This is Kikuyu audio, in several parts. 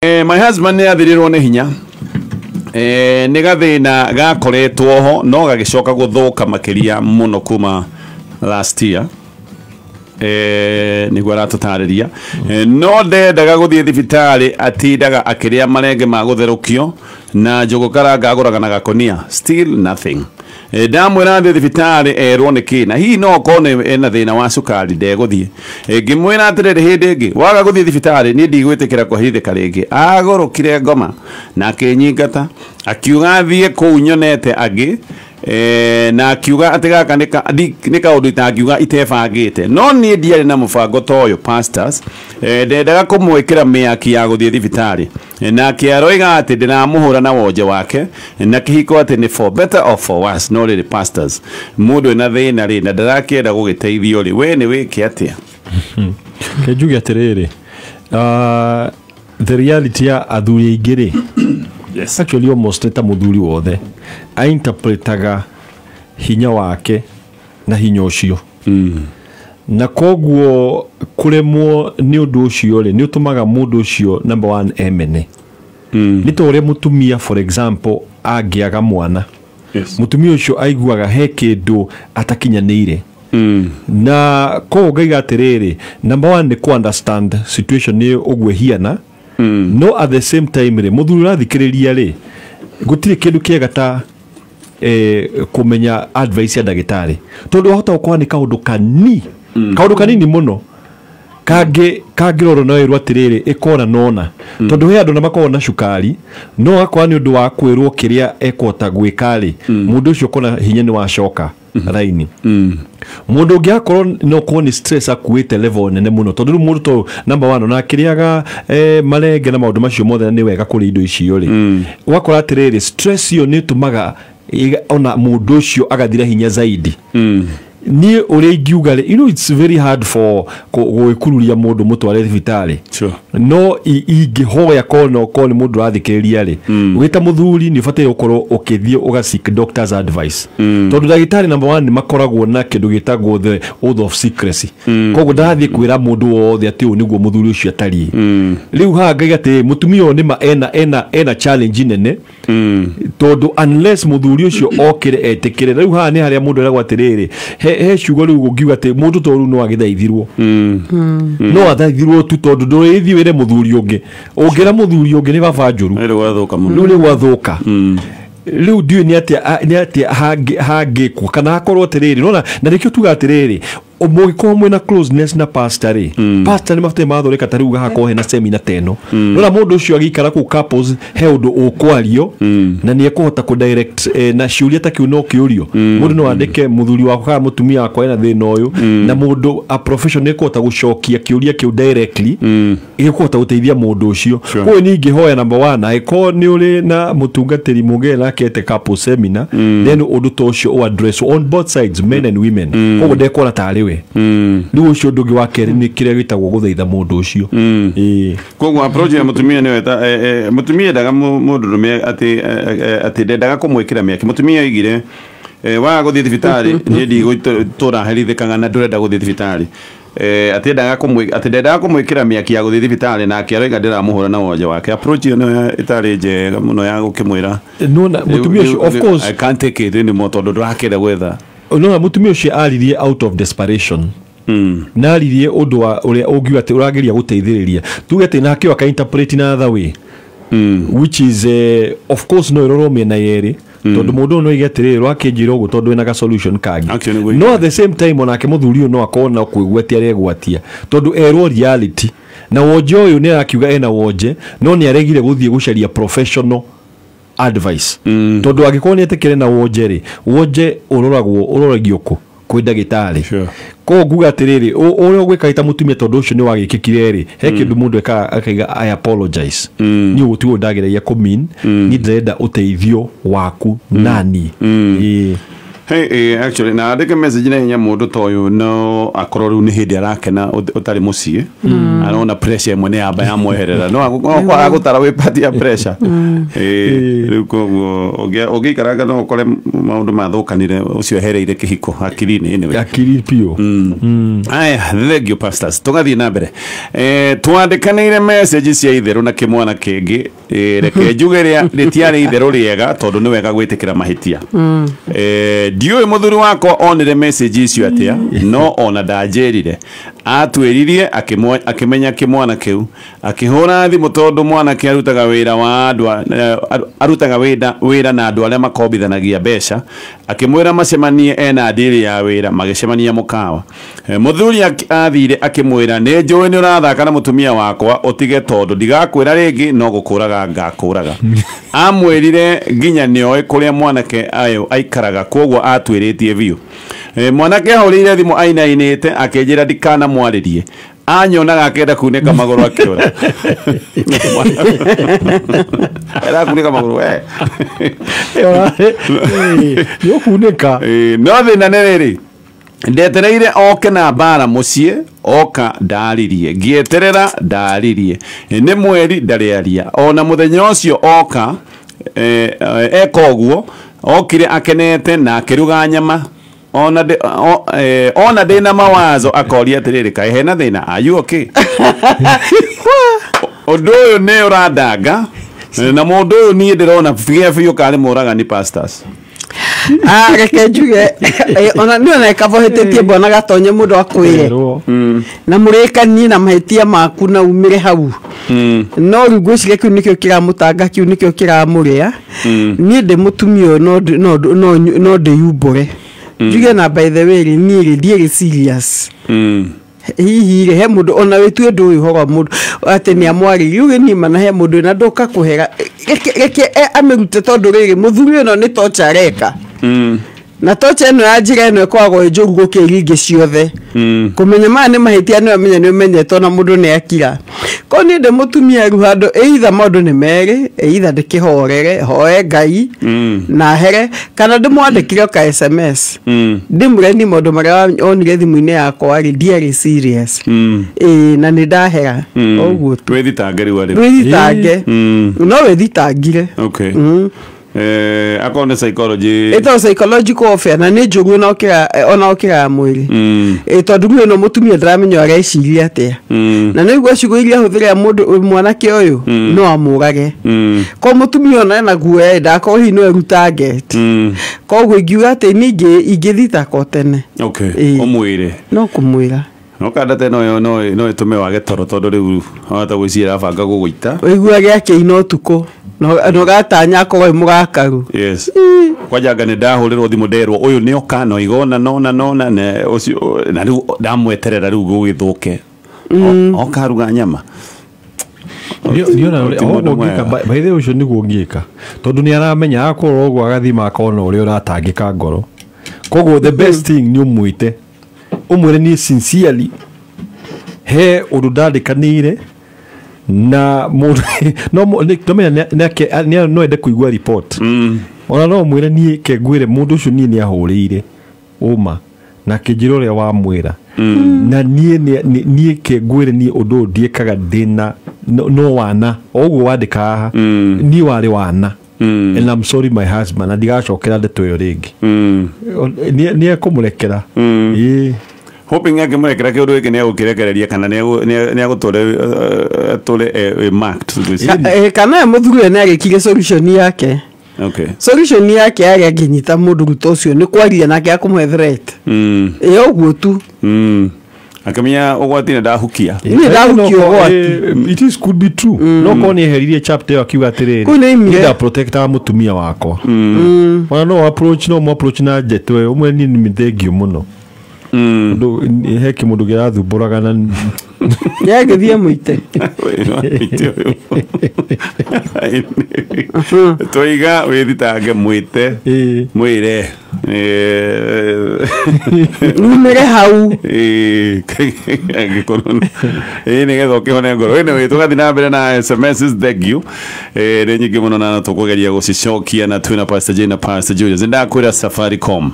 My husband nĩ athĩrĩrwo nĩ hinya, nĩ gathĩna gakoretwo ho no gagĩcoka gũthũka makĩria mũno kuma last year, nĩguo aratũtarĩria. No ndendaga gũthiĩ thibitarĩ, atindaga akĩrĩa marenge ma gũtherũkio na njũgũ karanga agũraga na gakonia, still nothing. Ndamwĩra athiĩ thibitarĩ erwo nĩ kĩ na hihi no okorwo nĩ ena thĩna wa cukari, ndegũthiĩ. Ngĩmwĩra atĩrĩrĩ, hĩndĩ ĩngĩ waga gũthiĩ thibitarĩ niĩ ndigwĩtĩkĩra kũherithĩka rĩngĩ. Agũrũkire ngoma na akĩnyingata, akiuga thiĩ kũu nyonete angĩ, na akiuga atĩ gaka nĩ kaũndũ itangiuga itebangĩte, no niĩ ndiarĩ na mũbango ta ũyũ, pastors. Ndendaga kũmwĩkĩra mĩaki ya gũthiĩ thibitarĩ. Nake aroiga atĩ ndĩramũhũra na wonje wake na kĩhiko, atĩ nĩ for better or for worse. No rĩrĩ, pastors, mũndũ ena thĩna rĩ na ndarakĩenda gũgĩteithio rĩ, we nĩ wĩke atĩa? Ke njuge atĩrĩrĩ, the reality ya athuri aingĩ rĩ, actually almost ta mũthuri wothe ainterpretaga hinya wake na hinya ũcio, na koguo kũremwo nĩ ũndũ ũcio rĩ, nĩ ũtũmaga mũndũ ũcio, number one, emene. Nĩ ta ũrĩa mũtumia, for example, angĩaga mwana, mũtumia ũcio aiguaga he kĩndũ atakinyanĩire. Na koguo ngaiga atĩrĩrĩ, number one nĩ kũ understand situation nĩ ũguo ĩhiana, no at the same time rĩ, mũthuri ũrathikĩrĩria rĩ, gũtirĩ kĩndũ kĩega ta kũmenya advice ya ndagĩtarĩ, tondũ wahota gũkorwo nĩ kaũndũ kani kaũndũ kanini mũno kangĩ kangĩrorwo no ĩrwo atĩrĩrĩ ĩkona nona, tondũ he andũ na makoragwo na cukari, no akorwo nĩ ũndũ wa kwĩrwo kĩrĩa ekũhota gwĩka rĩ, mũndũ ũcio kona hinya nĩ wacoka raini. Mũndũ ũngĩ akorwo no korwo nĩ stress akuĩte level nene mũno, tondũ rĩu mũndũ to number one ona akĩrĩaga marenge na maũndũ macio mothe, na nĩ wega kũrĩa indo icio rĩ, ũgakora atĩrĩrĩ, stress ĩyo nĩ ĩtũmaga ona mũndũ ũcio agathira hinya zaidi. Niĩ ũrĩa ingiuga rĩ, it's very hard for gũgĩkururia mũndũ mũtware thibitarĩ. No ingĩhoya korwo no korwo nĩ mũndũ ũrathikĩrĩria rĩ, wĩ ta mũthuri nĩ ũbataire gũkorwo ũkĩthiĩ ũga seek doctor's advice, tondũ ndagĩtarĩ, number one, nĩ makoragwo na kĩndũ gĩtagwo the oath of secrecy. Koguo ndarathiĩ kwĩra mũndũ wothe atĩ ũyũ nĩguo mũthuri ũcio atariĩ. Rĩu haha ngaiga atĩ mũtumia ũyũ nĩma ena challenge nene, tondũ unless mũthuri ũcio okĩre etĩkĩre. Rĩu haha nĩ harĩa mũndũ eragwo atĩrĩrĩ, he ciugo rĩu ũngiuga atĩ mũndũ to rĩu no agĩthaithirwo, no athaithirwo tu, tondũ ndũrĩthiĩ wĩre mũthuri ũngĩ. Ũngĩra mũthuri ũngĩ nĩ baba njũru. Rĩu gwathũka mũno. Rĩu nĩ gwathũka. Rĩu ndiũĩ nĩ atĩa hangĩkwo, kana hakorwo atĩrĩrĩ nona, na nĩkĩo tuga atĩrĩrĩ, mũngĩkorwo mwĩna closeness na pastor rĩ, pastor nĩ mabataire mathondeka ta rĩu hakorwo hena seminar ta ĩno, nona mũndũ ũcio agĩikara kũu couples, he ũndũ ũkwario na nĩ ekũhota kũ direct, na ciũria ta kĩu no kĩũrio. Mũndũ no andĩke, mũthuri wakwa kana mũtumia wakwa ena thĩna ũyũ, na mũndũ a professional nĩ ekũhota gũcokia kĩũria kĩu directly, gĩkũhota gũteithia mũndũ ũcio. Koguo niĩ ingĩhoya, number one, angĩkorwo nĩ ũrĩ na mũtungatĩri mũngĩgĩa nake ete couple seminar, then ũndũ ta ũcio ũ address on both sides, men and women. Koguo ndekuona tarĩ we. Rĩu ũcio ũndũ ũngĩ wa kerĩ nĩ kĩrĩa gĩtagwo gũthaitha mũndũ ũcio. Ĩĩ. Koguo approach ya mũtumia nĩyo mũtumia endaga mũndũrũme atĩ ndendaga kũmwĩkĩra mĩaki. Mũtumia oigire, waga gũthiĩ thibitarĩ niĩ ndigũtũra herithĩkaga na ndũrenda gũthiĩ thibitarĩ. Atĩ ndendaga kũmwĩkĩra mĩaki ya gũthiĩ thibitarĩ, nake aroiga ndĩramũhũra na wonje wake. Approach ĩyo nĩyo ĩtarĩ njega mũno ya gũkĩmwĩra. Nona mũtumia ũcio, of course, I can't take it anymore, tondũ ndũrakĩenda gwetha. Nona mũtumia ũcio aririe out of desperation, na aririe ũndũ wa ũrĩa ũngiuga atĩ ũrageria gũteithĩrĩria, tuge atĩ nake aka interpret in another way, which is, of course, no ĩrorwo mĩena yerĩ, tondũ mũndũ ũyũ no oige atĩrĩrĩ, rwakĩnjĩra ũguo tondũ ĩna ga solution kangĩ. Actually, nĩguo. No at the same time onake mũthuri ũyũ no akorwo na kwĩgwatia aregwatia, tondũ erwo reality na wonje ũyũ nĩ arakiuga ena wonje, no nĩ aregire gũthiĩ gũcaria professional advice, tondũ angĩkorwo nĩ etĩkĩre na wonje rĩ, wonje ũroragwo ũroragio kũ kwĩ ndagĩtarĩ. Koguo nguga atĩrĩrĩ, ũrĩa ũgwĩka ta mũtumia, tondũ ũcio nĩ wagĩkĩkire rĩ, he kĩndũ mũndũ ekaga akaiga, "I apologize, niĩ ũguo tiguo ndageragia kũmean, niĩ ndĩrenda ũteithio waku nani." Ĩĩ. Hey, actually na andĩke message na hinya mũndũ ta ũyũ no akorwo rĩu nĩ hĩndĩ arakena ũtarĩ mũciĩ arona pressure ĩmwe nĩ yamba yamweherera no agũtara wĩ part ya pressure. Rĩu koguo ũngĩikaranga no ũkore maũndũ mathũkanire ũcio ehereire kĩhiko hakiri-inĩ anyway. Akiri piũ. Aya, thank you pastors. Tũgathiĩ na mbere. Twandĩkanĩire message cia itherũ na kĩmwana kĩngĩ. Reke njuge rĩtiarĩ itherũ rĩega tondũ nĩ wega gwĩtĩkĩra mahĩtia. Ndiũĩ mũthuri wakwa onire message icio atĩa, no ona ndanjĩrire. Atwĩririe akĩmenya kĩmwana kĩu, akĩhũra thimũ tondũ mwanake arutaga wĩra wa andũ arutaga wĩra na andũ arĩa makombithanagia mbeca, akĩmwĩra macemanie ena ndiri ya wĩra, magĩcemania mũkawa. Mũthuri athire akĩmwĩra nĩ njũĩ nĩ ũrathaka na mũtumia wakwa ũtige tondũ ndigakwĩra rĩngĩ no gũkũraga ngakũraga. Amwĩrire nginya nĩoĩ kũrĩa mwanake ayo aikaraga koguo atwĩrĩtie biũ. Mwanake ahũrĩire thimũ ainainĩte akĩnjĩra ndikanamwarĩrie. Anyonaga akĩenda kunĩka magũrũ akĩũra. Era kunĩka magũrũ we. Nĩ ũkunĩka. No thĩna nĩ rĩrĩ, ndetereire oke na mbara mũciĩ, oka ndaririe, ngĩeterera ndaririe, nĩ mweri ndarĩaria. Ona mũthenya ũcio oka eka ũguo, okire akenete na akĩruga nyama. Ona ndĩna mawazo akoria atĩrĩrĩ, kaĩ hena thĩna? Are you okay? Ũndũ ũyũ nĩ ũrandanga na mũndũ ũyũ niĩ ndĩrona biũ karĩ mũragani pastors. Reke njuge ona nĩ ona ĩkavohĩtĩtie mbona gatonye mũndũ akwĩre na mũrĩkanie na mahĩtia maku na umĩre hau. No rĩu ngwĩciria kĩu nĩkĩo kĩramũtanga, kĩu nĩkĩo kĩramũrĩa. Niĩ ndĩ mũtumia ũyũ no ndĩyumbũre njuge na by the way niĩ rĩ ndiĩrĩ serious. Hihi rĩ he mũndũ ona wĩtue ndũĩ ũhoro wa mũndũ atĩ nĩ amwarĩirie uge niĩ mana he mũndũ na ndoka kũhera reke amĩrute tondũ rĩrĩ mũthuri ĩno nĩ tocha areka. Na tocha ĩno ya njĩra ĩno ĩkoragwo ĩ njũru gũkĩra iria ingĩ ciothe. Kũmenya maya nĩ mahĩtia nĩ ũmenya nĩ ũmenyetwo na mũndũ nĩ akira. Korwo niĩ ndĩ mũtumia rĩu handũ either maũndũ nĩ merĩ, either ndĩkĩhorere hoe Ngai na here kana ndĩmwandĩkĩre ka SMS ndĩmwĩre niĩ maũndũ marĩa onire thimũ-inĩ yakwa rĩ ndiarĩ serious. Na nĩ ndahera ũguo tu. Wĩthitange rĩu arĩ. Wĩthitange. No wĩthitangire. Okay. Akorwo nĩ psychology. Ĩtagwo psychological warfare na nĩ njũru ona ũkĩra ya mwĩrĩ. Tondũ rĩu ĩno mũtumia ndaramenya areciria atĩa. Na nĩ ciugo iria ahũthĩra mũndũ mwanake ũyũ no amũrage. Ko mũtumia ona ena guoya ndakorwo hihi no erutange. Koguo ingiuga atĩ niĩ ingĩthitaka tene. Okay. Ũmwĩre. No kũmwĩra. No kanda teno no ĩtũme wage toro tondũ rĩu wahota gwĩciria arabanga gũgũita. Ũiguage akĩina ũtukũ. No gatanya akorwo ĩ mũrakaru. Yes. Kwajanga nĩ ndahũrĩrwo thimũ nderwo ũyũ nĩ oka no igona nona nona na ũcio na rĩu ndamweterera rĩu gũgĩthũke. Oka aruga nyama. Niona ũngĩka by the way ũcio nĩguo ũngĩka tondũ nĩ aramenya akorwo ũguo agathima akona ũrĩa ũratangĩka ngoro. Koguo the best thing nĩ ũmwĩte ũmwĩre niĩ sincerely he ũndũ ndandĩkanĩire na mũndũ no ndomenya no ende kũigua report. Ona no mwĩre niĩ ke ngwĩre mũndũ ũcio niĩ nĩ ahũrĩire ũma na kĩnjĩra ũrĩa wamwĩra na niĩ ke ngwĩre niĩ ũndũ ũyũ ndiĩkaga ndĩna no wana o ũguo wandĩka haha niĩ warĩ wana and I'm sorry my husband na ndigacokera ndeto ĩyo rĩngĩ. Nĩ ekũmũrekera. Hoping akĩmũrekera kĩũndũ gĩkĩ nĩ egũkĩrekereria kana nĩ egũtũre marked. Kana mũthuri ũyũ nĩ arĩkire solution yake. Okay. Solution yake yarĩ angĩnyita mũndũ ruto ũcio nĩ kwaria nake akũmũhe threat. Ũguo tu. Akĩmenya ũgwati nĩ ndahukia. Nĩ ndahukia ũgwati. It is could be true. No korwo nĩ eheririe chapter ĩyo akiuga atĩrĩrĩ nĩ ndaprotectaga mũtumia wakwa. Ona no approach no mo approach na ndeto ĩyo ũmwe niĩ nĩ thengio mũno. He kĩmũndũ kĩrathumbũraga na Yagĩthiĩ mũite. Tũiga wĩthitange mwĩte mwĩre umĩre hau angĩkorwo ĩ nĩgetha ũkĩhone ngoro. Anyway, tũgathiĩ na mbere na SMS. Thank you, nĩ nyingĩ mũno na tũkũgeria gũcicokia na twĩna Pastor Jane na Pastor Julius. Ndakwĩra Safaricom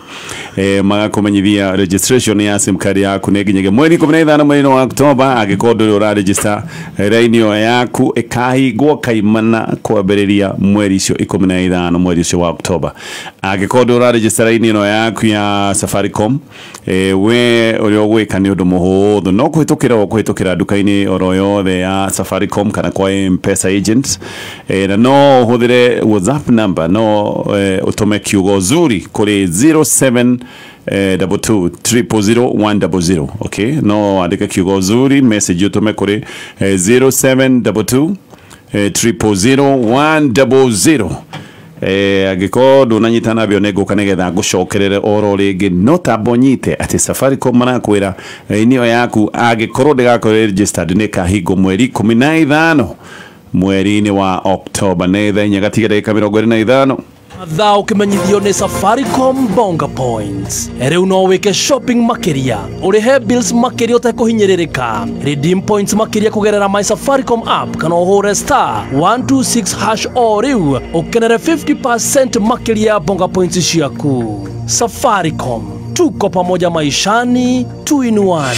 magakũmenyithia registration ya SIM card yaku nĩ nginyagia mweri 15 mweri wa October. Angĩkorwo ndũrĩ ũraregister, raini ĩyo yaku ĩkahingwo kaimana kwambĩrĩria mweri ũcio 15 mweri ũcio wa October. Angĩkorwo ndũrĩ ũraregister raini ĩno yaku ya Safaricom, we ũrĩa ũgwĩka nĩ ũndũ mũhũthũ, no kũhĩtũkĩra ũkũhĩtũkĩra nduka-inĩ oro yothe ya Safaricom kana kwa M-Pesa agents, na no ũhũthĩre WhatsApp number, no ũtũme kiugo zuri kũrĩ 07 22 000 100. Okay, no andĩke kiugo zuri message ũtũme kũrĩ 0722 000 100. Angĩkorwo ndũnanyita nambio nĩ ngũka nĩgetha ngũcokerere oro rĩngĩ, no tamba ũnyite atĩ Safaricom marakwĩra raini ĩyo yaku angĩkorwo ndĩgakorwo registered nĩ ĩkahingwo mweri 15 mweri-inĩ wa October. Nĩ thaa inya gatiga ndagĩka 25. Mathaa ũkĩmenyithio nĩ Safaricom Bonga Points. Rĩu no wĩke shopping makĩria, ũrĩhe bills makĩria ũtekũhinyĩrĩrĩka, redeem points makĩria kũgerera My Safaricom app kana ũhũre *126# o rĩu ũkenere 50% makĩria ya Bonga Points ciaku. Safaricom, tuko pamoja maishani, tuinuane.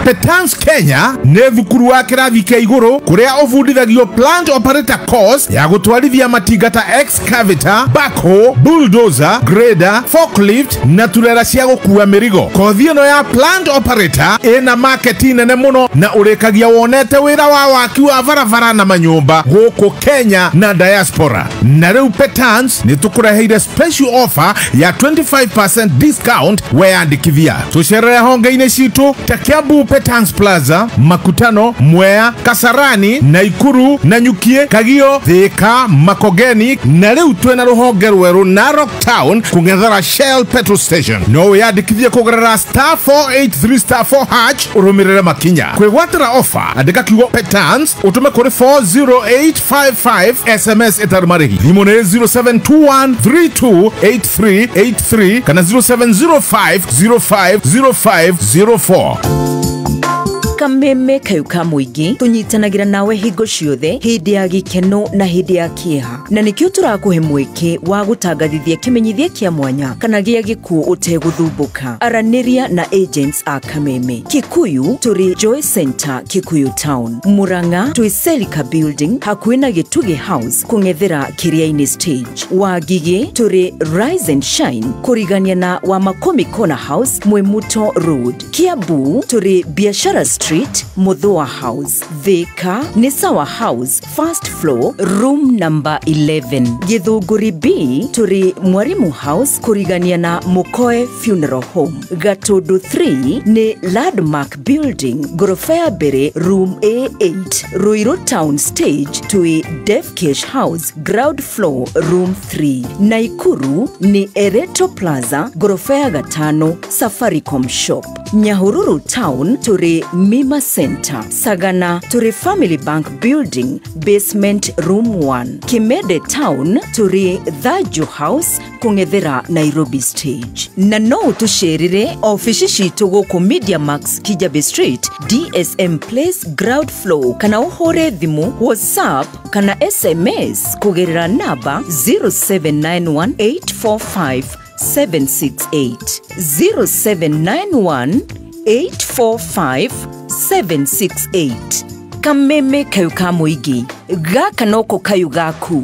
Petans Kenya nĩ thukuru wa kĩrathi kĩa igũrũ kũrĩa ũbundithagio plant operator course ya gũtwarithia matinga ta excavator, backhoe, bulldozer, grader, forklift na turera cia gũkua mĩrigo. Kothi ĩno ya plant operator ĩna market nene mũno na ũrĩkagia wonete wĩra wa waki wa barabara na manyũmba gũkũ Kenya na diaspora. Na rĩu Petans nĩ tũkũreheire special offer ya 25% discount weyandĩkithia. Tũcerere honge-inĩ citũ ta Kiambu Petans Plaza, Makutano, Mwea, Kasarani, Naikuru, Nanyukie, Kagio, Thika, Makogeni na rĩu twĩna rũhonge rwerũ Narok Town kũng'ethera Shell petrol station. No wĩyandĩkithie kũgerera *483 *4# ũrũmĩrĩre makinya. Kwĩgwatĩra offer, andĩka kiugo Petans ũtũme kũrĩ 40855 SMS ĩtarĩ marĩhi. Thimũ nĩ 0721 328383 kana 0705 050504. Kameme kayu ka mũingĩ tũnyitanagĩra nawe hingo ciothe hĩndĩ ya gĩkeno na hĩndĩ ya kĩeha, na nĩkĩo tũrakũhe mweke wa gũtangathithia kĩmenyithia kĩa mwanya kana gĩa gĩkuũ ũtegũthumbũka. Aranĩria na agents a Kameme. Kikuyu tũrĩ Joy Center, Kikuyu Town. Murang'a twĩ Selika Building hakuhĩ na Gĩtugĩ House kũng'ethera Kĩrĩa-inĩ stage. Wangigĩ tũrĩ Rise and Shine kũrigania na Wamakomi Corner House Mwimuto Road. Kiambu tũrĩ Biashara Street, Muthua House. Thika nĩ Sawa House, first floor, room number 11. Githunguri B tũrĩ Mwarimu House kũrigania na Mukoe Funeral Home. Gatundu 3 nĩ Landmark Building, ngoroba ya mbere, room A8. Ruiru Town Stage twĩ Defcash House, ground floor, room 3. Naikuru nĩ Ereto Plaza, ngoroba ya gatano, Safaricom Shop. Nyahururu Town tũrĩ Mima Center. Sagana tũrĩ Family Bank Building, basement room 1. Kimede Town tũrĩ Thaju House kũng'ethera Nairobi Stage. Na no ũtũcerere ofici citũ gũkũ Media Max, Kijabe Street, DSM Place, ground floor, kana ũhũre thimũ, WhatsApp kana SMS kũgerera namba 0791 845 768, 0791 845 768. Kameme kayu ka mũingĩ, gaka noko kayu gaku.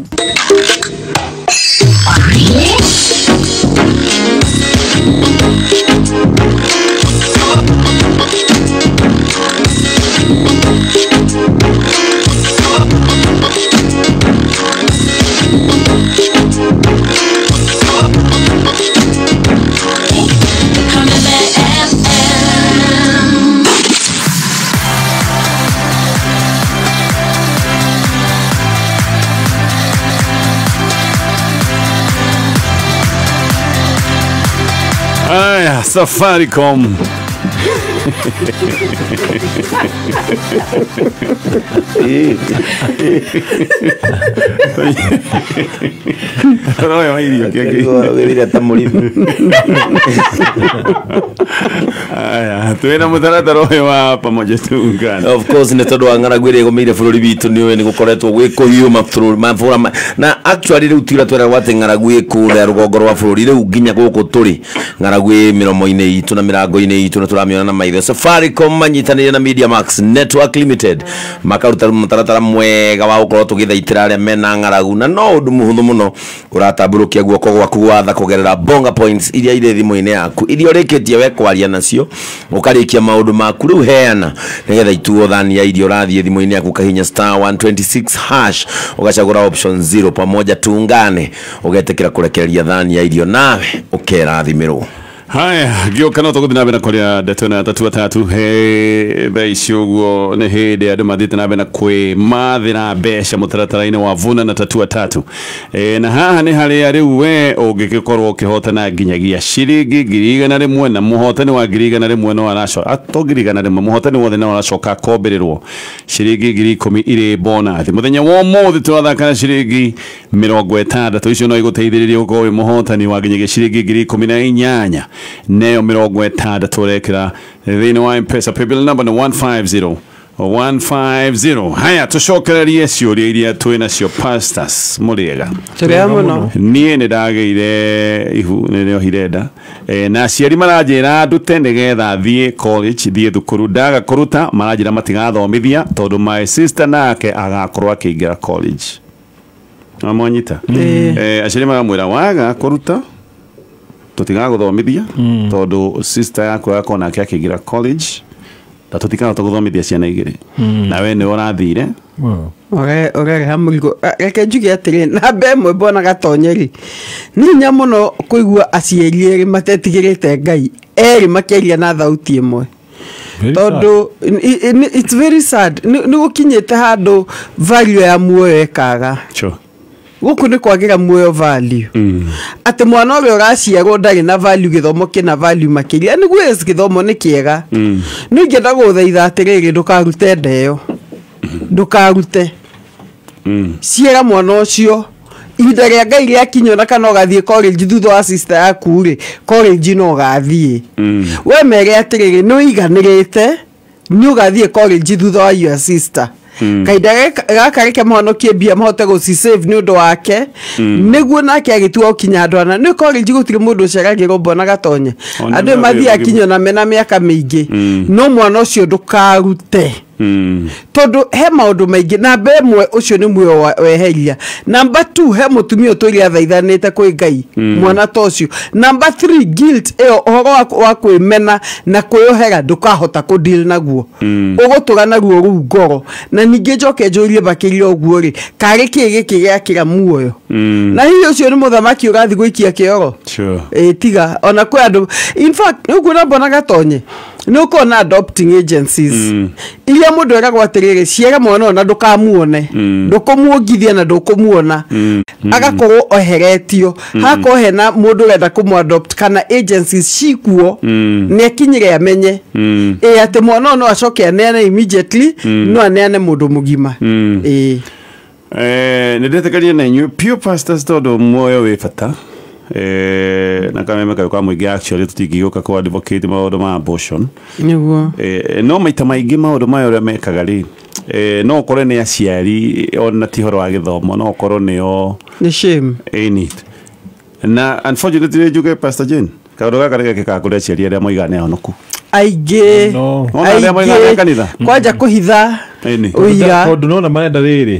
Aya, Safaricom. Royo irio kĩngĩ. Wĩra ta mũrĩmi. Aya, twĩna mũtaratara ũyũ wa pamoja tuungane. Of course nĩ tondũ wa ng'aragu ĩrĩa ĩgũmĩire bũrũri witũ nĩ ũĩ nĩ gũkoretwo gwĩ kũhiũ mabũrũri na actually rĩu tiũrĩa tweragwo atĩ ng'aragu ĩ kũrĩa rũgongo rwa bũrũri, rĩu nginya gũkũ tũrĩ ng'aragu ĩ mĩromo-inĩ itũ na mĩrango-inĩ itũ na tũramĩona na maitho. Safaricom manyitanĩire na Media Max Network Limited makaruta mũtaratara mwega wa gũkorwo tũgĩthaitĩra arĩa mena ng'aragu, na no ũndũ mũhũthũ mũno ũratambũrũkia guoko gwaku gwatha kũgerera Bonga Points iria irĩ thimũ-inĩ yaku, iria ũrĩkĩtie we kwaria nacio ũkarĩkia maũndũ maku, rĩu heana nĩgetha ituo thani ya irio. Ũrathiĩ thimũ-inĩ yaku ũkahinya star 126 hash ũgacagũra option 0 pamoja tuungane, ũgetĩkĩra kũrekereria thani ya irio nawe ũkerathimĩrwo. Haya, ngĩũka no tũgũthiĩ na mbere na kwaria ndeto ĩno ya tatua tatu. He thaa ici ũguo nĩ hĩndĩ andũ mathiĩte na mbere na kwĩmathĩra mbeca mũtaratara-inĩ wa vuna na tatua tatu. Na haha nĩ harĩa rĩu we ũngĩgĩkorwo ũkĩhotana nginyagia ciringi 100,000, na mũhotani wa 100,000 no aracoka to 100,000, mũhotani wothe no aracoka akombĩrĩrwo ciringi 10,000 irĩ bonathi. Mũthenya wa ũmũthĩ tũrathaka na ciringi 60, icio no igũteithĩrĩrie gũkorwo wĩ mũhotani wa nginyagia ciringi 18,000, neyo 60 ũrekĩra thĩinĩ wa M-Pesa. Paybill number nĩ 150 150. Haya, tũcokererie ciũria iria twĩ nacio. Pastors, mũrĩega? Tũrĩa mũno. Niĩ nĩ ndagĩire ihu, nĩ nĩohire nda, na aciari maranjĩra ndute nĩgetha thiĩ college, thiĩ thukuru. Ndaga kũruta maranjĩra matigathomithia tondũ my sister nake agakorwo akĩingĩra college. Amwanyita? Aciari maramwĩra waga kũruta tũtigagũthomithia tondũ sister yaku agakorwo nake akĩingĩra college na tũtikahota gũthomithia ciana igĩrĩ, na we nĩwe ũrathire. Ũrereha mũrigo. Reke njuge atĩrĩ, namba ĩmwe mbona gatonyeri nĩ hinya mũno kũigua aciari erĩ matetigĩrĩte Ngai erĩ makĩaria na thauti ĩmwe, tondũ it's very sad. Nĩ gũkinyĩte handũ value ya muoyo ĩkaga. Gũkũ nĩ kwagĩra muoyo value, atĩ mwana ũrĩa ũraciarwo ndarĩ na value, gĩthomo kĩna value makĩria. Nĩguo yes, gĩthomo nĩ kĩega, no ingĩenda gũthaitha atĩrĩrĩ, ndũkarute nda ĩyo, ndũkarute. Ciara mwana ũcio, ihinda rĩa Ngai rĩakinya, ona kana ũgathiĩ college thutha wa sister yaku rĩ, college no ũgathiĩ. We mere atĩrĩrĩ, nĩ ũiganĩrĩte, nĩ ũgathiĩ college thutha wa your sister. Kahinda gaka reke mahonokie mbia mahote gũci-save nĩ ũndũ wake, nĩguo nake agĩtua gũkinya handũ hana. Nĩ college gũtirĩ mũndũ ũceragĩrwo, mbona gatonye Ona andũ nĩ mathiĩ ũgima. Akinya na mena mĩaka mĩingĩ, no mwana ũcio ndũkarute tondũ he maũndũ maingĩ. Namba ĩmwe, ũcio nĩ muoyo weheria. Namba 2, he mũtumia ũtũire athaithanĩte kwĩ Ngai mwana ta ũcio. Namba 3, guilt ĩyo, ũhoro wa kwĩmena na kwĩyohera, ndũkahota kũdeal naguo, ũgũtũra naguo rũu ngoro. Na ningĩ njoke njũrie makĩria ũguo rĩ, karĩ kĩ gĩkĩ gĩakĩra muoyo? Na hihi ũcio nĩ mũthamaki ũrathiĩ gũikia kĩoro? Ĩ tiga ona kwĩ andũ, in fact nĩ ũkuona mbona gatonye nĩ ũkorwo na adopting agencies iria mũndũ eragwo atĩrĩrĩ, ciara mwana ũyũ na ndũkamuone, ndũkũmuongithia na ndũkũmuona, agakorwo oheretio. Hakorwo hena mũndũ ũrenda kũmũ-adopt kana agencies cikuo, nĩ akinyire amenye ĩ atĩ mwana ũyũ no acoke aneane immediately, no aneane mũndũ mũgima ĩ. Nĩ ndetĩkania na inyuĩ pure pastors, tondũ muoyo wĩ bata, na kameme kayũ ka mũingĩ actually tũtingĩgĩũka kũ advocate maũndũ ma abortion. Nĩguo. No maita maingĩ maũndũ maya ũrĩa mekaga rĩ, no ũkore nĩ aciari, ona ti ũhoro wa gĩthomo, no ũkorwo nĩo Nĩ shame. Ĩni na unfortunately njuge, Pastor Jane, kaũndũ gaka nĩ gekĩkaga kũrĩ aciari arĩa moigaga nĩ ahonoku. Aingĩ. No. Ona arĩa moigaga nĩ a kanitha. Kwanja kũhitha Ĩni. ũira. Tondũ nona marenda rĩrĩ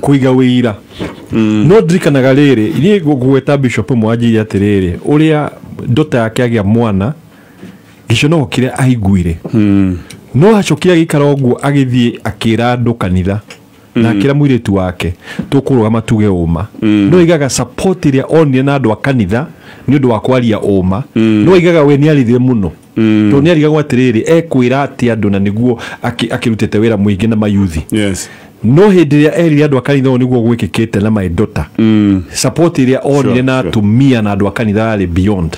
kũiga wĩira. No ndirikanaga rĩrĩ niĩ ngũgweta bishop ũmwe wanjĩire atĩrĩrĩ, ũrĩa ndota yake agĩa mwana gĩconoko kĩrĩa aiguire, no acokire agĩikara ũguo, agĩthiĩ akĩra andũ kanitha na akĩra mũirĩtu wake tũkũrũgama tuge ũma. No aigaga support ĩrĩa onire na andũ a kanitha nĩ ũndũ wa kwaria ũma, no aigaga we nĩ arĩrire mũno tondũ nĩ arigagwo atĩrĩrĩ, ekwĩra atĩ andũ na nĩguo akĩrutĩte wĩra mũingĩ na mayuthi. No hĩndĩ ĩrĩa erire andũ a kanitha ũũ nĩguo gwĩkĩkĩte na my daughter, support ĩrĩa onire na atumia na andũ a kanitha yarĩ beyond.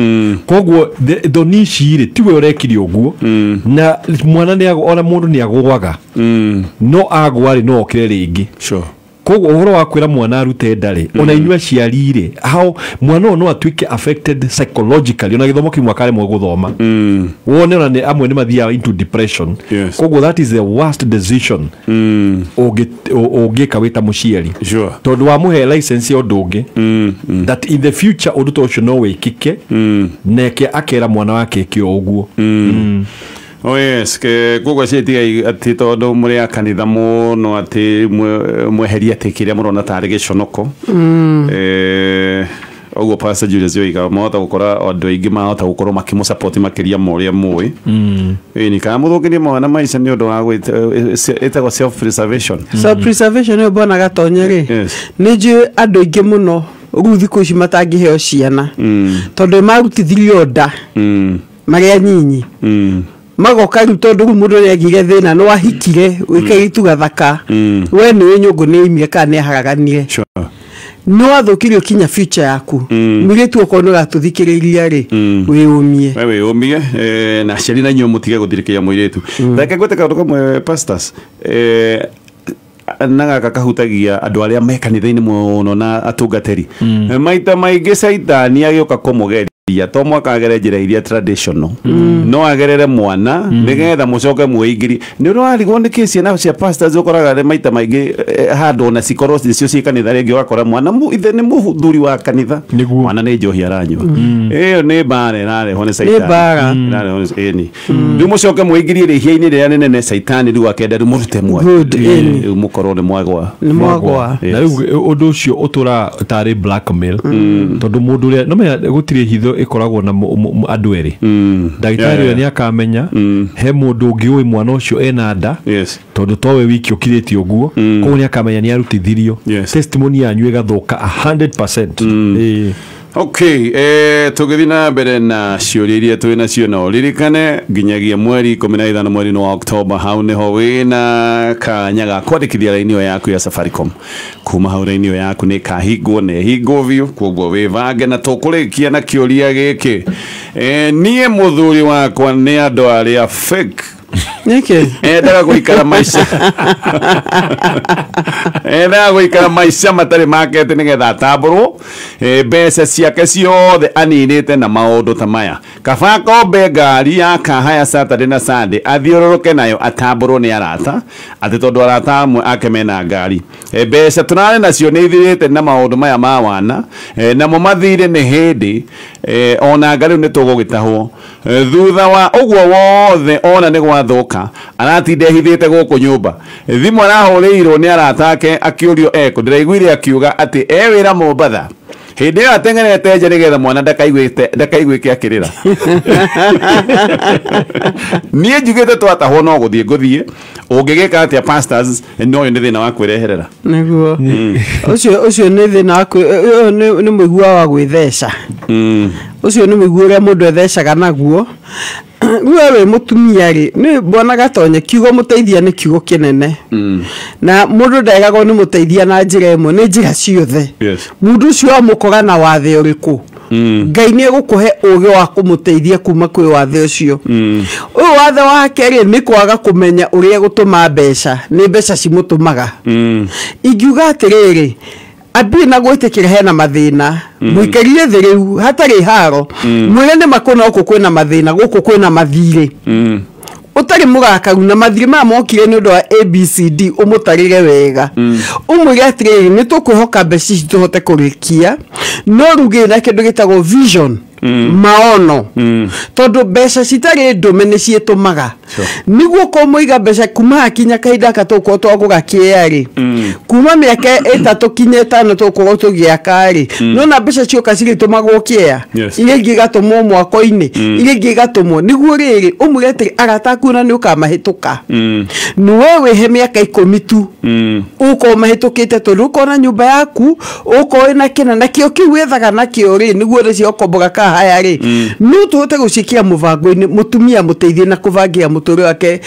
Koguo thoni ici rĩ, tiwe ũrekire ũguo, na mwana nĩ ona mũndũ nĩ agũaga, no agwa rĩ, no okĩre rĩngĩ. Koguo ũhoro wa kwĩra mwana arute nda rĩ, ona inyuĩ aciari rĩ, how mwana ũyũ no atuĩke affected psychologically, ona gĩthomo kĩmwe akaremwo gũthoma, wone ona nĩ amwe nĩ mathiaga into depression. Koguo that is the worst decision ũngĩka wĩ ta mũciari, tondũ wamũhe license ya ũndũ ũngĩ that in the future ũndũ ta ũcio no wĩkĩke, neke akera mwana wake eke o ũguo. Oh yes, ke koguo ciĩtigai atĩ tondũ mũrĩ a kanitha mũno atĩ mweherie atĩ kĩrĩa mũrona tarĩ gĩconoko. Ũguo Pastor Julius oiga mahota gũkora andũ aingĩ mahota gũkorwo makĩmũsupport makĩria ma ũrĩa mũĩ. Ĩni kana mũthũkĩrie mwana maica nĩ ũndũ wa ĩtagwo self preservation. Self preservation ĩyo, mbona Gatonye rĩ, nĩ njũĩ andũ aingĩ mũno rĩu thikũ ici matangĩheo ciana tondũ marutithirio nda marĩ anyinyi, magoka rĩu tondũ rĩu mũndũ nĩagire thĩna, nĩ wahikire wĩkairĩtu gathaka, we nĩwe nyũngũ nĩ imire kana nĩ aharaganire, nĩ wathũkirio kinya future yaku. Mũirĩtu, okorwo nĩ ũratũthikĩrĩria rĩ, wĩyũmie. We wĩyũmie, na aciari na inyuĩ mũtige gũthirĩkĩria mũirĩtu. Reke ngwĩte kaũndũ kamwe, pastors, na gaka kahutagia andũ arĩa me kanitha-inĩ mũno na atungatĩri. Maita maingĩ caitani agĩũka kũmũgeria to mwaka agere njĩra iria traditional, no agerere mwana nĩgetha mũcoke mwĩingĩrie. Nĩ ũrarigwo nĩkĩ ciana cia pastors ũkoraga nĩ maita maingĩ, handũ ona cikorwo nĩcio ciĩ kanitha rĩngĩ, ũgakora mwana ithe nĩ mũthuri wa kanitha, mwana nĩ njohi aranyua. Ĩyo nĩ mbara ĩrarehwo nĩ caitani. Mbara. Ĩrarehwo nĩ ĩni. Rĩu mũcoke mwĩingĩrie rĩhia-inĩ rĩrĩa rĩnene, caitani rĩu akenda rĩu mũrute mwaki. Good, ĩni. Rĩu mũkorwo nĩ mwagwa. Nĩ mwagwa. Na rĩu ũndũ ũcio ũtũra tarĩ blackmail, tondũ mũndũ ũrĩa no menya gũtirĩ hitho ĩkoragwo na andũ erĩ, ndagĩtarĩ ũrĩa nĩ akamenya he mũndũ ũngĩ ũĩ mwana ũcio ena nda, tondũ towe wiki ũkirĩte ũguo, koguo nĩ akamenya nĩ arutithirio. Testimony yanyu ĩgathũka 100%. Ĩĩ. Okay, tũgĩthiĩ na mbere na ciũria iria twĩ nacio, na ũririkane nginyagia mweri 15 mweri-inĩ wa Oktoba, hau nĩho wĩna kanya ga kwandĩkithia raini ĩyo yaku ya Safaricom. Kuma hau raini ĩyo yaku nĩ ĩkahingwo na ĩhingwo biũ, koguo wĩbange. Na tũkũrĩkia na kĩũria gĩkĩ, niĩ mũthuri wakwa nĩ andũ arĩa fake. Nĩkĩ? Endaga gũikara maica matarĩ makete nĩgetha atambũrwo. Mbeca ciake ciothe aninĩte na maũndũ ta maya. Kaba akombe ngari ya kahaya Saturday na Sunday athiũrũrũke nayo atambũrwo nĩ arata, atĩ tondũ arata amwe ake mena ngari. Mbeca tũrarĩ nacio nĩ ithirĩte na maũndũ maya ma wana. Namo mathirĩ nĩ hĩndĩ, ona anga rĩu nĩ tũgũgĩtahwo. Thutha wa ũguo wothe, ona nĩ gwathũka, aratinda ehithĩte gũkũ nyũmba. Thimũ arahũrĩirwo nĩ arata ake akĩũrio ekũ, ndĩraiguire akiuga atĩ e wĩra Mombatha. Hĩndĩ ĩyo ateng'erete nja nĩgetha mwana ndakaiguĩke akĩrĩra. Niĩ njugĩte twatahwo no gũthiĩ ngũthiĩ. Ũngĩgĩka atĩa, pastors? No ũyũ nĩ thĩna wa kwĩreherera. Nĩguo ũcio nĩ thĩna wa ũyũ nĩ mũigua wa gwĩtheca. Ũcio nĩ mũigua ũrĩa mũndũ ethecaga naguo. Rĩu we wĩ mũtumia rĩ, nĩ mbona Gatonye, kiugo mũteithia nĩ kiugo kĩnene, na mũndũ ndegagwo nĩ mũteithia na njĩra ĩmwe, nĩ njĩra ciothe. Mũndũ ũcio wamũkora na wathe ũrĩkũ, Ngai nĩ egũkũhe ũgĩ wa kũmũteithia kuma kwĩ wathe ũcio. Ũyũ wathe wake rĩ, nĩ kwaga kũmenya ũrĩa gũtũma mbeca, nĩ mbeca cimũtũmaga. Ingiuga atĩrĩrĩ, ambie na gwĩtĩkĩra hena mathĩna, mũikarie thĩ rĩu hatarĩ haro, mwĩre nĩ makũna gũkũ kwĩna mathĩna, gũkũ kwĩna mathirĩ, ũtarĩ mũrakaru, na mathirĩ maya mokire nĩ ũndũ wa ABCD. Ũmũtarĩre wega, ũmwĩre atĩrĩrĩ, nĩ tũkwĩhoka mbeca ici tũhote kũrĩkia, no rĩu gĩna kĩndũ gĩtagwo vision, maono, tondũ mbeca citarĩ ndũme nĩ ciĩtũmaga. Nĩguo kũmũiga mbeca kuma hakinya kahinda gaka tũgũkorwo twagũra kĩea rĩ, kuma mĩaka 3 kinya 5 tũgũkorwo tũgĩaka rĩ, nona mbeca cioka cirĩtũmagwo kĩea, iria ingĩ igatũmwo mwako-inĩ, iria ingĩ igatũmwo. Nĩguo rĩrĩ, ũmwĩre atĩ arata aku na nĩ ũkamahĩtũka, nĩwe wĩhe mĩaka 10 tu, ũkorwo mahĩtũkĩte, tondũ ũkorwo na nyũmba yaku, ũkorwo wĩna kĩna nakĩo kĩu wethaga nakĩo rĩ, nĩguo rĩcio ũkomboga kahaya. kahaya rĩ no tũhote gũciĩkĩra mũbango-inĩ mũtumia mũteithie na kũbangia mũtũrĩre wake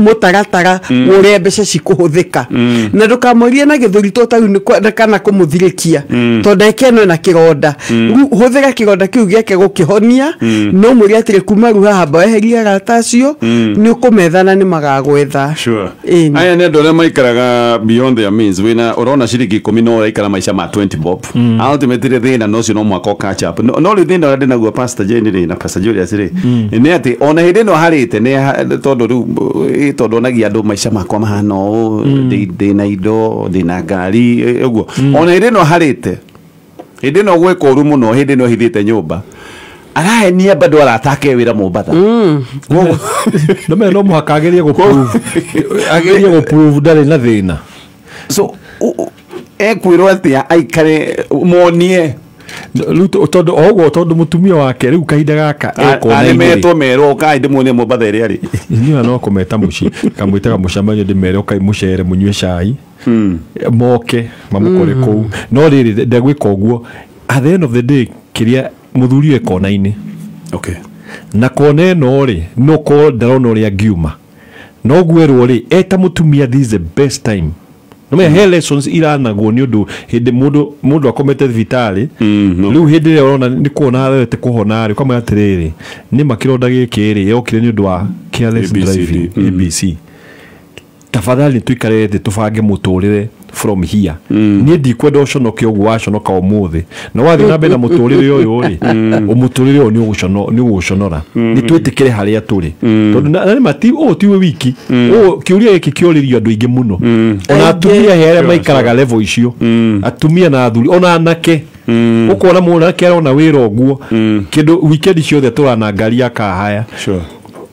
mũtaratara ũrĩa mbeca cikũhũthĩka na ndũkamũrie na gĩthũri to tarĩu nĩ kana kũmũthirĩkia tondũ ndagĩka ĩno ĩna kĩronda rĩu hũthĩra kĩronda kĩu gĩake gũkĩhonia no mwĩre atĩrĩ kuma rĩu haha amba weherie arata acio nĩ ũkũmetha na nĩ magagwetha. Sure. Aya nĩ andũ arĩa maikaraga beyond their means wĩna ũrona ciringi 10 no ũraikara maica ma 20 bob. Ultimately thĩna no ũcio no mwaka catch up. No rĩu thĩna ũrĩa ndĩnaguo Pastor Jane rĩ na Pastor Julius rĩ nĩ atĩ ona hĩndĩ ĩno harĩte nĩ tondũ rĩu tondũ onagia andũ maica makwa mahana ũũ ndĩna indo ndĩna ngari ũguo ona hĩndĩ ĩno harĩte hĩndĩ ĩno gwĩka ũru mũno hĩndĩ ĩno hithĩte nyũmba arahenia bado aratake wĩra Mombatha. No me no mũhaka agerie gũ prove ndarĩ na thĩna. So ekwĩrwo atĩa aikare monie rĩu tondũ oguo tondũ mũtumia wake rĩu kahinda gaka ekona arĩmetwo merwo ũkai ndĩmuonie Mombatha ĩrĩa rĩ inyuĩ no kũmeta mũciĩ kamwĩtaga mũcemanio ndĩmere ũkai mũcere mũnyue cai moke mamũkore kũu no rĩrĩ ndegwĩka ũguo at the end of the day kĩrĩa mũthuri e kona-inĩ. Okay. Na kona ĩno rĩ no korwo ndarona ũrĩa angiuma no gwerwo rĩ eta mũtumia this is the best time no me he lessons iranagwo nĩ ũndũ hĩndĩ mũndũ akomete thibitarĩ rĩu hĩndĩ ĩrĩa ũrona nĩ kuona arete kũhona rĩ ũkamwĩra atĩrĩrĩ nĩ ma kĩronda gĩkĩ rĩ yokire nĩ ũndũ wa careless driving ABC tafadhali tuikare thĩ tũbange mũtũrĩre from here niĩ ndikwenda ũconoke ũguo waconoka ũmũthĩ na wathiĩ na mbere na mũtũrĩre ũyũ rĩ mũtũrĩre ũyũ nĩ ũgũconora nĩ twĩtĩkĩre harĩa tũrĩ tondũ na nĩ ti ũũ tiwe wiki ũũ kĩũria gĩkĩ kĩũrĩrio andũ aingĩ mũno ona atumia he arĩa maikaraga level icio atumia na athuri ona anake ũkona mwanake arona wĩra ũguo kĩndũ weekend ciothe tũrana ngari ya kahaya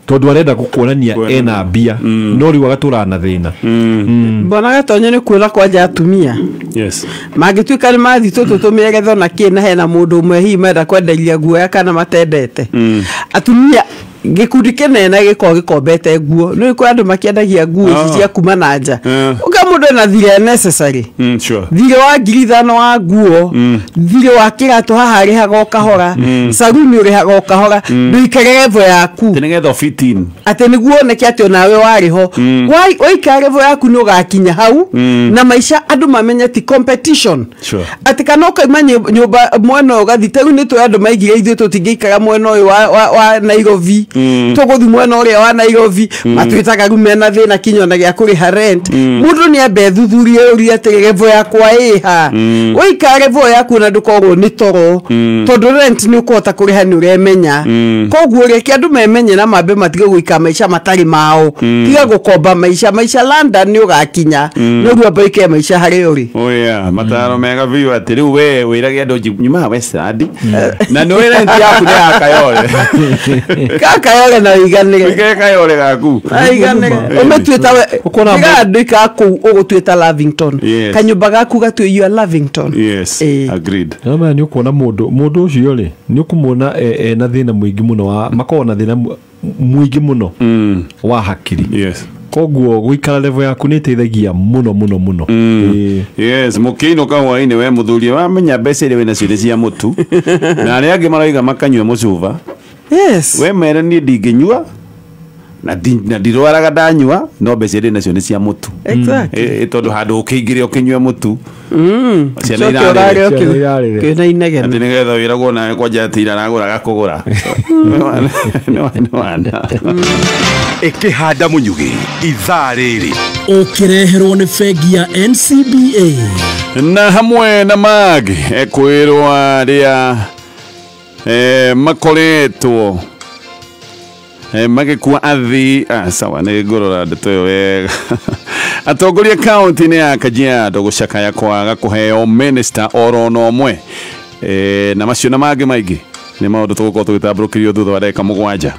tondu arenda gukuonania ena mbia no riu agatura na thina. Mbona Gatonyo nĩ kuona kwanja atumia. Yes. Mangĩtuĩka nĩ mathi tũtũ tũmĩegetho na kĩ na hena mũndũ ũmwe hihi menda kwenderia guoya kana matendete. Atumia gĩkundi kĩnene gĩkoragwo gĩkombete nguo nĩ kwĩ andũ makĩendagia nguo ici cia kuma na nja ũka mũndũ ena thirĩ necessary. Sure. Thirĩ wa 5,000 wa nguo thirĩ wa kĩratũ haha arĩhaga o kahora saruni ũrĩhaga o kahora ndũikare level yaku atĩ nĩgetha fit in atĩ nĩguo oneke atĩ onawe warĩ ho waikara level yaku nĩ ũgakinya hau na maica andũ mamenye ti competition. Sure. Atĩ kana ũkauma nyũmba mwena ũyũ ũgathiĩ ta rĩu nĩ tũĩ andũ maigire ithuĩ tũtingĩikara mwena ũyũ wa Nairobi tũgũthiĩ mwena ũrĩa wa Nairobi matwĩtaga rĩu mena thĩna kinya ona gĩa kũrĩha rent. Mũndũ nĩ ambe thuthurie ũrie atĩ level yakwa ĩha waikara level yaku na ndũkorwo nĩ toro tondũ rent nĩ ũkũhota kũrĩha nĩ ũremenya koguo reke andũ memenye na mambe matige gũikara maica matarĩ mao tiga gũkomba maica London nĩ ũgakinya no rĩu amba ũikare maica harĩa ũrĩ. Oh yeah, mataro mega biũ atĩ rĩu we wĩrage andũ nyumaga Westland na nĩ rent yaku nĩ ya Kayole Kayole na ũiganĩre ũikare Kayole gaku aiganĩre ũmĩtuĩta we tiga andũ ikara kũu ũgũtuĩta Lavington. Yes. Kanyũmba gaku gatue you are Lavington. Yes, agreed. No ma nĩ ũkuona mũndũ ũcio rĩ nĩ ũkũmuona ena thĩna mũingĩ mũno wa makoragwo na thĩna mũingĩ mũno wa hakiri. Yes. Koguo gũikara level yaku nĩ ĩteithagia mũno mũno mũno. Yes, mũkĩinũka hwaĩ-inĩ we mũthuri wamenya mbeca iria wĩnacio nĩ cia mũtu na arĩa angĩ marauga makanyua mũcuba. Yes. We mere niĩ ndingĩnyua na ndirwaraga ndanyua no mbeca iria nacio nĩ cia mũtu. Exactly. Tondũ handũ ũkĩingĩre ũkĩnyua mũtu ciana irarĩre kĩna inegene atĩ nĩgetha wĩragwo nawe kwanja atĩ ira aragũraga kũgũra. Ĩkĩhanda mũnyugĩ ithaa rĩrĩ ũkĩreherwo nĩ bengi ya NCBA na hamwe na mangĩ ekwĩrwo arĩa makoretwo magĩkua athi sawa nĩ ngũrora ndeto ĩyo wega. Atongoria kaunti-inĩ ya Kajiado gũcakaya kwaga kũheo minister oro na ũmwe na macio na mangĩ maingĩ nĩ maũndũ tũgũkorwo tũgĩtambũrũkĩrio thutha wa ndagĩka 7.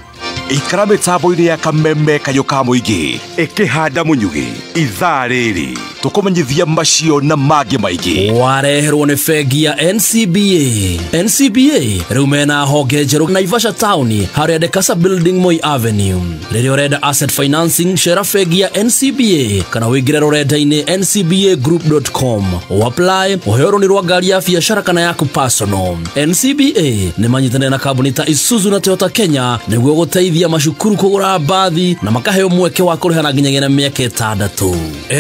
Ikara mĩtambo-inĩ ya kameme kayũ ka mũingĩ ĩkĩhanda mũnyugĩ ithaa rĩrĩ. Tũkũmenyithia macio na mangĩ maingĩ. Wareherwo nĩ bengi ya NCBA. NCBA rĩu mena honge njerũ Naivasha Town harĩa Dekasa Building, Moi Avenue. Rĩrĩa ũrenda asset financing, cera bengi ya NCBA kana wĩingĩre rũrenda-inĩ ncbagroup.com. Apply ũheo rũni rwa ngari ya biacara kana yaku personal. NCBA nĩ manyitanĩire na kambuni ta Isuzu na Toyota Kenya nĩguo gũteithia macukuru kũgũra mbathi na makaheo mweke wa kũrĩha na nginyagia na mĩaka 6.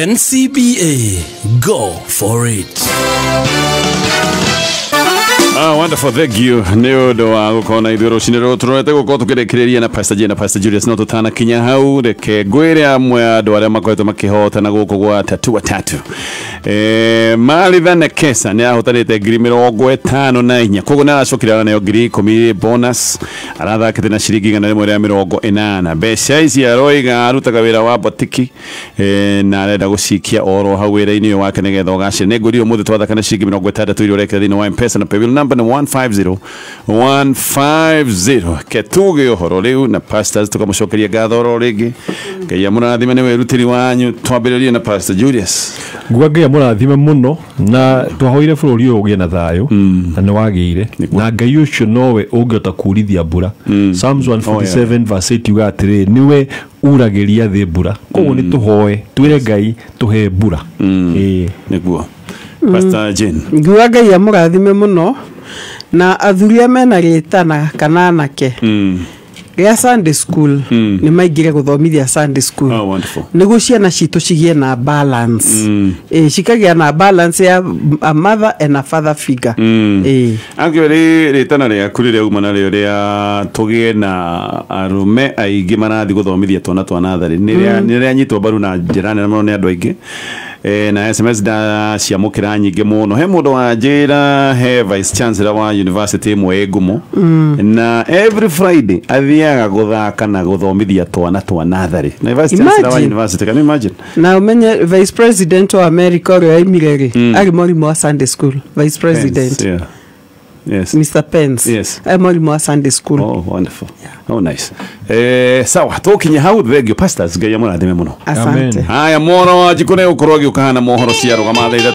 NCBA, go for it. Ah, wonderful, thank you. Nĩ ũndũ wa gũkorwo na ithuĩ rũcinĩ rũrũ tũrorete gũkorwo tũkĩrĩkĩrĩria na Pastor Jane na Pastor Julius, no tũtanakinya hau reke ngwĩre amwe a andũ arĩa makoretwo makĩhotana gũkũ gwa Tatua Tatu. Maritha Nekesa nĩ ahotanĩte 54,000, koguo nĩ aracokire araneo 10,000 bonus, arathakĩte na ciringi 180. Mbeca ici aroiga arutaga wĩra wa botiki, na arenda gũcikia oro hau wĩra-inĩ ũyũ wake nĩgetha ũgacĩre. Nĩ ngwĩrire ũmũthĩ twathaka na ciringi 60 iria ũrekĩra thĩinĩ wa M-Pesa na paybill number nĩ 150 150. Ketuge ũhoro rĩu na pastors tũkamũcokeria ngatho oro rĩngĩ. Ngai amũrathime nĩ wĩrutĩri wanyu. Twambĩrĩrie na Pastor Julius. Nguga Ngai amũrathime mũno, na twahoire bũrũri ũyũ ũgĩe na thayũ, na nĩ wagĩire, na Ngai ũcio nowe ũngĩhota kurithia mbura. Psalms 147 verse 8 yuga atĩrĩ, nĩwe uragĩria thĩ mbura. Koguo nĩ tũhoe twĩre Ngai tũhe mbura. Nĩguo. Pastor Jane. Nguga Ngai amũrathime mũno, na athuri arĩa mena rĩtana kana anake rĩa Sunday school nĩ maingĩre gũthomithia Sunday school. Oh, wonderful. Nĩguo ciana citũ cigĩe na balance, cikagĩa na balance ya a mother and a father figure. Angĩrĩ rĩtana rĩaku rĩrĩa uma narĩo rĩa tũgĩe na arũme aingĩ marathiĩ gũthomithia twana twa natharĩ nĩ rĩanyitwo mbaru na njĩra nene mũno nĩ andũ aingĩ. Na SMS da ciamũkĩra nyingĩ mũno. He mũndũ wa njĩra, he vice chancellor wa university ĩmwe ĩ ngumo, na every Friday athiaga gũthaka na gũthomithia twana twa natharĩ. Na vice chancellor wa university, can you imagine? Na ũmenye vice president wa America ũrĩa oimire rĩ, arĩ mwarimũ wa Sunday school. Vice president. Pence, yeah. Yes. Mr. Pence. Yes. Arĩ mwarimũ wa Sunday school. Oh, wonderful. Yeah. Oh, nice. Sawa, tũkinye hau. Thank you pastors. Ngai amũrathime mũno. Asante. Haya, mwana wa njikũ nĩ gũkorwo agĩũka hana mohoro cia rũgama thaa 3.